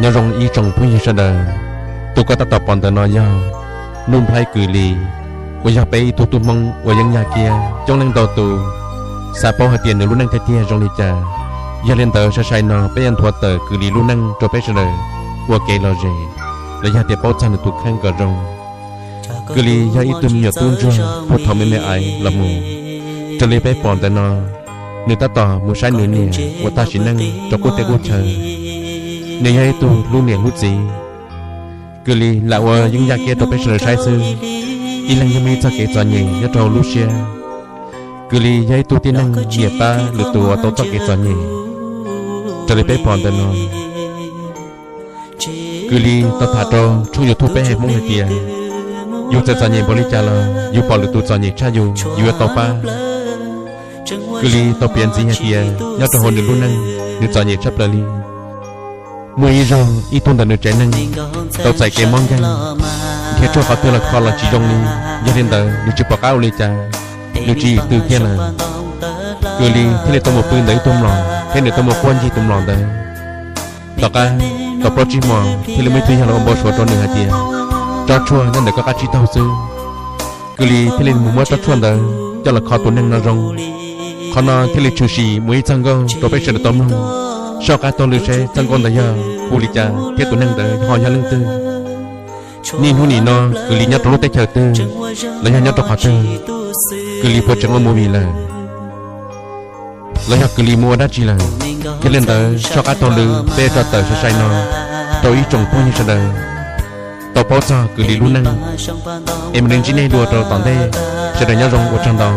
Nyob zoo ib tsoom phooj ywg sawv daws, tus koj tab tom pom ntawm no yog Nuj Nplhaib Kws Lis, uas yog peb ib tug tub Hmoob uas yeeb yaj kiab. Coob leej ntau tus xav paub hais tias nws lub neej tiag tiag zoo li cas. Yog li ntawd sai sai no peb yuav nthuav tawm Kws Lis lub neej rau peb sawv daws ua kev lom zem, los yog tias paub txog nws tus kheej kom zoo. Kws Lis yog ib tug me nyuam tub ntsuag puag thaum me me aiv los mus. Raws li peb pom ntawm no, nws tab tom mus saib nws niam uas tag sim neej rau qub teb qub chaw. Nws yog ib tug hlub niam hlub txiv. Kws Lis lam ua yeeb yaj kiab rau peb sawv daws saib xwb, ib leeg yeej muaj ib txoj kev txom nyem nyob rau hauv lub siab. Kws Lis yog ib tug tib neeg nyiam pab lwm tus uas tau txoj kev txom nyem. Raws li peb pom ntawm no, Kws Lis tau tham rau tshooj YouTube Peb Haiv Hmoob hais tias, yus txawm txom nyem npaum li cas los yus pom lwm tus txom nyem tshaj yus, yus yuav tau pab. Kws Lis tau piav ntxiv hais tias nyob rau hauv nws lub neej, nws txom nyem tshaj plaws li. Muaj ib zaug ib tug ntawm nws tsev neeg tau txais kev mob nkeeg, nrhiav tshuaj qhov twg los kho los tsis zoo li. Yog li ntawd nws tsis pom qab ua li cas, nws tsis yim twg kiag lawm. Kws Lis thiaj li tau mus pw ntawm ib tug mlom thiab nws tau mus quaj ncig tus mlom ntawd. Tom qab tau plaub tsib hmos thiaj li muaj ib tug yawg los ua npau suav rau nws hais tias, tsob tshuaj nyob ntawm koj qab tsib taug xwb. Kws Lis thiaj li mus muab tsob tshuaj ntawd coj los kho tus neeg no zoo. Qhov no thiaj li tshwm sim mus ib txoj nkauj rau peb sawv daws tau mloog. Soj qab taug lw seb txoj nkauj ntawd yog hu li cas thiab tus neeg ntawd ho yog leej twg. Niaj hnub nim no Kws Lis nyob rau lub teb chaws twg los yog nyob rau qhov twg, Kws Lis puas tseem ua movie lawm, los yog Kws Lis mus ua dab tsi lawm. Yog li ntawd soj qab taug lw peb yuav tso tawm sai sai no rau ib tsoom phooj ywg sawv daws tau paub txog Kws Lis lub neej. Es mam li ntsib nej dua rau tom ntej, sawv daws nyob zoo, ua tsaug ntau.